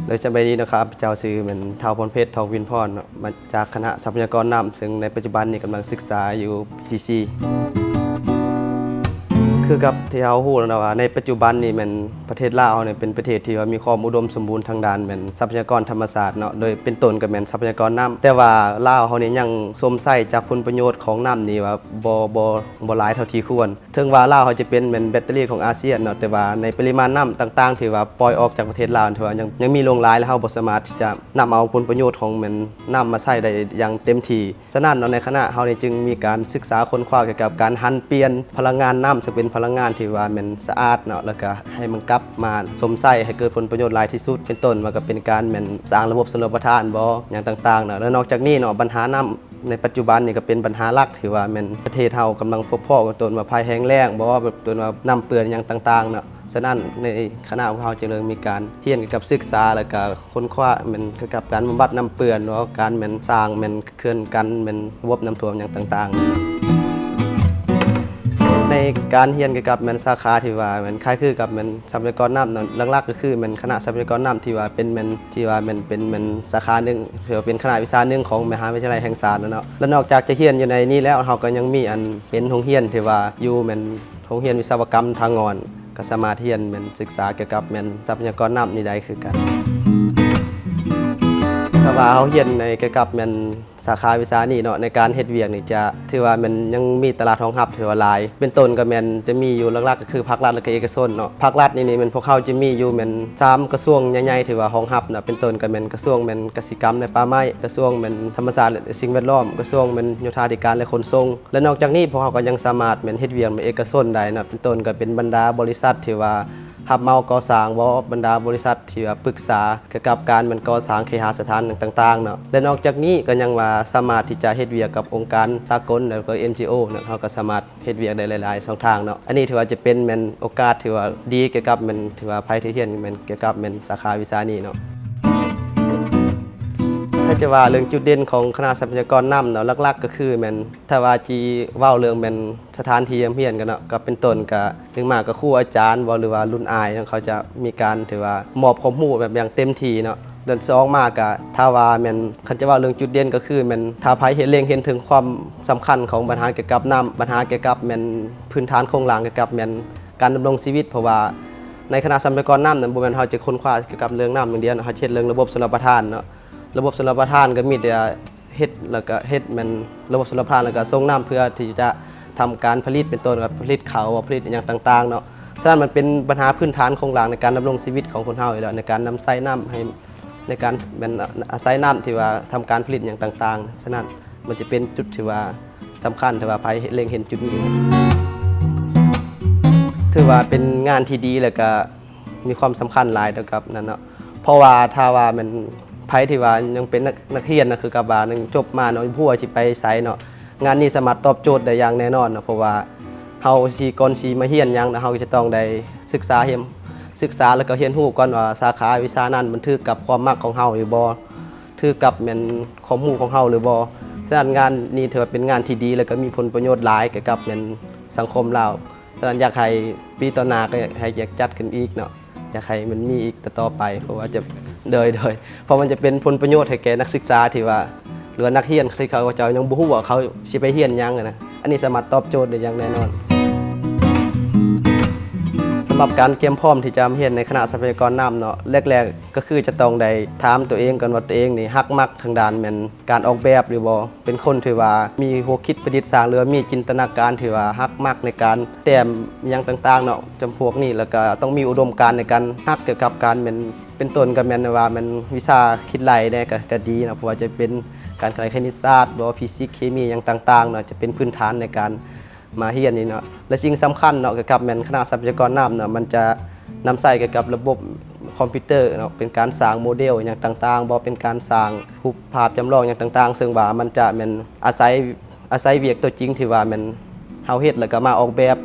ໂດຍສະບາຍດີເນາະ ຂ້າພະເຈົ້າຊື່ແມ່ນ ທ້າວ ພອນເພັດ ທອງວິນພອນເນາະ ມາຈາກຄະນະຊັບພະຍາກອນນ້ຳ ເຊິ່ງໃນປັດຈຸບັນນີ້ກຳລັງສຶກສາຢູ່ ພີຈີຊີ. ຄືກັບທີ່ເຮົາຮູ້ແລ້ວເນາະວ່າ ໃນປັດຈຸບັນນີ້ແມ່ນປະເທດລາວເຮົານີ້ເປັນປະເທດທີ່ວ່າມີຄວາມອຸດົມສົມບູນທາງດ້ານແມ່ນຊັບພະຍາກອນທຳມະຊາດເນາະ ໂດຍເປັນຕົ້ນກໍແມ່ນຊັບພະຍາກອນນ້ຳ ແຕ່ວ່າລາວເຮົານີ້ຍັງຊົມໃຊ້ຈາກຜົນປະໂຫຍດຂອງນ້ຳນີ້ວ່າບໍ່ ບໍ່ ບໍ່ຫຼາຍເທົ່າທີ່ຄວນ. ເຖິງວ່າລາວເຮົາຈະເປັນແມ່ນແບັດເຕີຣີຂອງອາຊຽນເນາະ ແຕ່ວ່າໃນປະລິມານນ້ຳຕ່າງໆ ທີ່ວ່າປ່ອຍອອກຈາກປະເທດລາວ ຖືວ່າຍັງ ຍັງມີຫຼວງຫຼາຍ ແລະ ເຮົາບໍ່ສາມາດທີ່ຈະນຳເອົາຜົນປະໂຫຍດຂອງແມ່ນນ້ຳມາໃຊ້ໄດ້ຢ່າງເຕັມທີ່. ສະນັ້ນເນາະ ໃນຄະນະເຮົານີ້ຈຶ່ງມີການສຶກສາຄົ້ນຄວ້າກ່ຽວກັບການຫັນປ່ຽນພະລັງງານນ້ຳ ເຊິ່ງເປັນພະລັງງານທີ່ວ່າແມ່ນສະອາດເນາະ ແລ້ວກະໃຫ້ມັນກັບມາຊົມໃຊ້ໃຫ້ເກີດຜົນປະໂຫຍດຫຼາຍທີ່ສຸດ ເປັນຕົ້ນວ່າກະເປັນການແມ່ນສ້າງລະບົບຊົນລະປະທານບໍ ຫຍັງຕ່າງໆເນາະ. ແລະ ນອກຈາກນີ້ເນາະ ບັນຫານ້ຳ ໃນປັດຈຸບັນນີ້ກໍເປັນບັນຫາຫຼັກທີ່ວ່າແມ່ນປະເທດເຮົາກຳລັງພົບພໍ້ກັນ ເປັນຕົ້ນວ່າໄພແຫ້ງແລ້ງບໍ ເປັນຕົ້ນວ່ານ້ຳເປື້ອນຫຍັງຕ່າງໆເນາະ. ສະນັ້ນໃນຄະນະພວກເຮົາຈຶ່ງເລີຍມີການຮຽນກ່ຽວກັບສຶກສາ ແລ້ວກະຄົ້ນຄວ້າແມ່ນກ່ຽວກັບການບຳບັດນ້ຳເປື້ອນ ຫຼືວ່າການແມ່ນສ້າງແມ່ນເຂື່ອນກັນແມ່ນລະບົບນ້ຳຖ້ວມຫຍັງຕ່າງໆ. ໃນການຮຽນກ່ຽວກັບແມ່ນສາຂາທີ່ວ່າແມ່ນຄ້າຍຄືກັບແມ່ນ ຊັບພະຍາກອນນ້ຳເນາະ ຫຼັກໆກໍຄືແມ່ນຄະນະຊັບພະຍາກອນນ້ຳ ທີ່ວ່າເປັນແມ່ນ ທີ່ວ່າແມ່ນເປັນແມ່ນສາຂາໜຶ່ງ ຖືວ່າເປັນຄະນະວິຊາໜຶ່ງຂອງມະຫາວິທະຍາໄລແຫ່ງຊາດແລ້ວເນາະ. ແລະ ນອກຈາກຈະຮຽນຢູ່ໃນນີ້ແລ້ວ ເຮົາກໍຍັງມີອັນເປັນໂຮງຮຽນທີ່ວ່າຢູ່ແມ່ນໂຮງຮຽນວິສະວະກຳທາງງອນ ກໍສາມາດຮຽນແມ່ນສຶກສາກ່ຽວກັບແມ່ນຊັບພະຍາກອນນ້ຳນີ້ໄດ້ຄືກັນ. ຖ້າວ່າເຮົາຮຽນໃນກ່ຽວກັບແມ່ນ ສາຂາວິຊານີ້ເນາະ ໃນການເຮັດວຽກນີ້ຈະຖືວ່າແມ່ນຍັງມີຕະຫຼາດຮອງຮັບຖືວ່າຫຼາຍ ເປັນຕົ້ນກໍແມ່ນຈະມີຢູ່ຫຼັກໆກໍຄືພາກລັດ ແລະ ກໍເອກະຊົນເນາະ. ພາກລັດນີ້ນີ້ແມ່ນພວກເຮົາຈະມີຢູ່ແມ່ນສາມກະຊວງໃຫຍ່ໆ ຖືວ່າຮອງຮັບເນາະ ເປັນຕົ້ນກໍແມ່ນກະຊວງແມ່ນກະສິກຳ ແລະ ປ່າໄມ້, ກະຊວງແມ່ນທຳມະຊາດ ແລະ ສິ່ງແວດລ້ອມ, ກະຊວງແມ່ນໂຍທາທິການ ແລະ ຂົນສົ່ງ. ແລະ ນອກຈາກນີ້ພວກເຮົາກໍຍັງສາມາດແມ່ນເຮັດວຽກໃນເອກະຊົນໄດ້ເນາະ ເປັນຕົ້ນກໍເປັນບັນດາບໍລິສັດທີ່ວ່າຮັບເໝົາກໍ່ສ້າງບໍ ບັນດາບໍລິສັດທີ່ວ່າປຶກສາ ກ່ຽວກັບການແມ່ນກໍ່ສ້າງເຄຫະສະຖານຕ່າງໆເນາະ. ແລະ ນອກຈາກນີ້ກໍຍັງວ່າສາມາດທີ່ຈະເຮັດວຽກກັບອົງການສາກົນ ແລ້ວກໍ ເອັນຈີໂອ ເນາະ ເຮົາກໍສາມາດເຮັດວຽກໄດ້ຫຼາຍໆຊ່ອງທາງເນາະ. ອັນນີ້ຖືວ່າຈະເປັນແມ່ນໂອກາດທີ່ວ່າດີກ່ຽວກັບແມ່ນ ຖືວ່າໃຜທີ່ຮຽນແມ່ນກ່ຽວກັບແມ່ນສາຂາວິຊານີ້ເນາະ. ຖ້າຈະວ່າເລື່ອງຈຸດເດັ່ນຂອງຄະນະຊັບພະຍາກອນນ້ຳເນາະ ຫຼັກໆກໍຄືແມ່ນ ຖ້າວ່າຊິເວົ້າເລື່ອງແມ່ນສະຖານທີ່ຮ່ຳຮຽນກັນເນາະ ກໍເປັນຕົ້ນກໍ ໜຶ່ງມາກໍຄູອາຈານບໍ ຫຼືວ່າລຸ້ນອ້າຍເນາະ ເຂົາຈະມີການຖືວ່າມອບຄວາມຮູ້ແບບຢ່າງເຕັມທີ່ເນາະ. ແລະ ສອງມາກໍຖ້າວ່າແມ່ນ ຄັນຈະເວົ້າເລື່ອງຈຸດເດັ່ນກໍຄືແມ່ນ ຖ້າໃຜເຫັນ ເລັງເຫັນເຖິງຄວາມສຳຄັນຂອງບັນຫາກ່ຽວກັບນ້ຳ ບັນຫາກ່ຽວກັບແມ່ນພື້ນຖານໂຄງລ່າງ ກ່ຽວກັບແມ່ນການດຳລົງຊີວິດ ເພາະວ່າໃນຄະນະຊັບພະຍາກອນນ້ຳນັ້ນ ບໍ່ແມ່ນເຮົາຈະຄົ້ນຄວ້າກ່ຽວກັບເລື່ອງນ້ຳຢ່າງດຽວເນາະ ເຮົາຈະເຮັດເລື່ອງລະບົບຊົນລະປະທານເນາະ. ລະບົບຊົນລະປະທານກໍມີແຕ່ ເຮັດ ແລ້ວກໍເຮັດແມ່ນລະບົບຊົນລະປະທານ ແລ້ວກໍສົ່ງນ້ຳເພື່ອທີ່ຈະທຳການຜະລິດ ເປັນຕົ້ນວ່າຜະລິດເຂົ້າ ຜະລິດອີ່ຫຍັງຕ່າງໆເນາະ. ສະນັ້ນມັນເປັນບັນຫາພື້ນຖານໂຄງລ່າງໃນການດຳລົງຊີວິດຂອງຄົນເຮົາຢູ່ແລ້ວ ໃນການນຳໃຊ້ນ້ຳໃຫ້ ໃນການແມ່ນອາໄສນ້ຳທີ່ວ່າທຳການຜະລິດຫຍັງຕ່າງໆ. ສະນັ້ນມັນຈະເປັນຈຸດທີ່ວ່າສຳຄັນ ຖ້າວ່າໃຜເລັງເຫັນຈຸດນີ້ ຖືວ່າເປັນງານທີ່ດີ ແລ້ວກໍ ມີຄວາມສຳຄັນຫຼາຍຕໍ່ກັບນັ້ນເນາະ ເພາະວ່າຖ້າວ່າແມ່ນໃຜທີ່ວ່າຍັງເປັນນັກ ນັກຮຽນນະ ຄືກັບວ່າຍັງຈົບມາເນາະ ບໍ່ຮູ້ວ່າຊິໄປໃສເນາະ ງານນີ້ສາມາດຕອບໂຈດໄດ້ຢ່າງແນ່ນອນເນາະ ເພາະວ່າເຮົາຊິ ກ່ອນຊິມາຮຽນຫຍັງນະ ເຮົາກໍຈະຕ້ອງໄດ້ສຶກສາຮຽນ ສຶກສາ ແລ້ວກໍຮຽນຮູ້ກ່ອນວ່າສາຂາວິຊານັ້ນມັນຖືກກັບຄວາມມັກຂອງເຮົາຫຼືບໍ່ ຖືກກັບແມ່ນຄວາມຮູ້ຂອງເຮົາຫຼືບໍ່. ສະນັ້ນງານນີ້ຖືວ່າເປັນງານທີ່ດີ ແລ້ວກໍມີຜົນປະໂຫຍດຫຼາຍກ່ຽວກັບແມ່ນສັງຄົມລາວ. ສະນັ້ນຢາກໃຫ້ປີຕໍ່ໜ້າກໍຢາກ ໃຫ້ຢາກຈັດຂຶ້ນອີກເນາະ ຢາກໃຫ້ມັນມີອີກຕໍ່ໆໄປ ເພາະວ່າຈະ ໂດຍ ໂດຍ ເພາະມັນຈະເປັນຜົນປະໂຫຍດໃຫ້ແກ່ນັກສຶກສາທີ່ວ່າ ຫຼືວ່ານັກຮຽນທີ່ເຂົາເຈົ້າຍັງບໍ່ຮູ້ວ່າເຂົາຊິໄປຮຽນຫຍັງນະ ອັນນີ້ສາມາດຕອບໂຈດໄດ້ຢ່າງແນ່ນອນ. ສຳລັບການກຽມພ້ອມທີ່ຈະມາຮຽນໃນຄະນະຊັບພະຍາກອນນ້ຳເນາະ ແລກໆກໍຄືຈະຕ້ອງໄດ້ຖາມຕົວເອງກ່ອນວ່າ ຕົວເອງນີ້ຮັກມັກທາງດ້ານແມ່ນ ການອອກແບບຫຼືບໍ່ ເປັນຄົນທີ່ວ່າມີຫົວຄິດປະດິດສ້າງ ຫຼືວ່າມີຈິນຕະນາການທີ່ວ່າຮັກມັກໃນການແຕ້ມຫຍັງຕ່າງໆເນາະ ຈຳພວກນີ້ ແລ້ວກໍຕ້ອງມີອຸດົມການໃນການຮັກກ່ຽວກັບການແມ່ນ ເປັນຕົ້ນກໍແມ່ນວ່າແມ່ນວິຊາຄິດໄລ່ແດ່ກໍ ກໍດີເນາະ ບໍ່ວ່າຈະເປັນການໄຂຄະນິດສາດບໍ ຟີຊິກ ເຄມີຫຍັງຕ່າງໆເນາະ ຈະເປັນພື້ນຖານໃນການ ມາຮຽນນີ້ເນາະ ແລະ ສິ່ງສຳຄັນເນາະ ກ່ຽວກັບແມ່ນຄະນະຊັບພະຍາກອນນ້ຳເນາະ ມັນຈະນຳໃຊ້ກ່ຽວກັບລະບົບຄອມພິວເຕີເນາະ ເປັນການສ້າງໂມເດວຫຍັງຕ່າງໆບໍ ເປັນການສ້າງຮູບພາບຈຳລອງຫຍັງຕ່າງໆ ເຊິ່ງວ່າມັນຈະແມ່ນອາໄສ ອາໄສວຽກຕົວຈິງທີ່ວ່າແມ່ນເຮົາເຮັດ ແລ້ວກໍມາອອກແບບ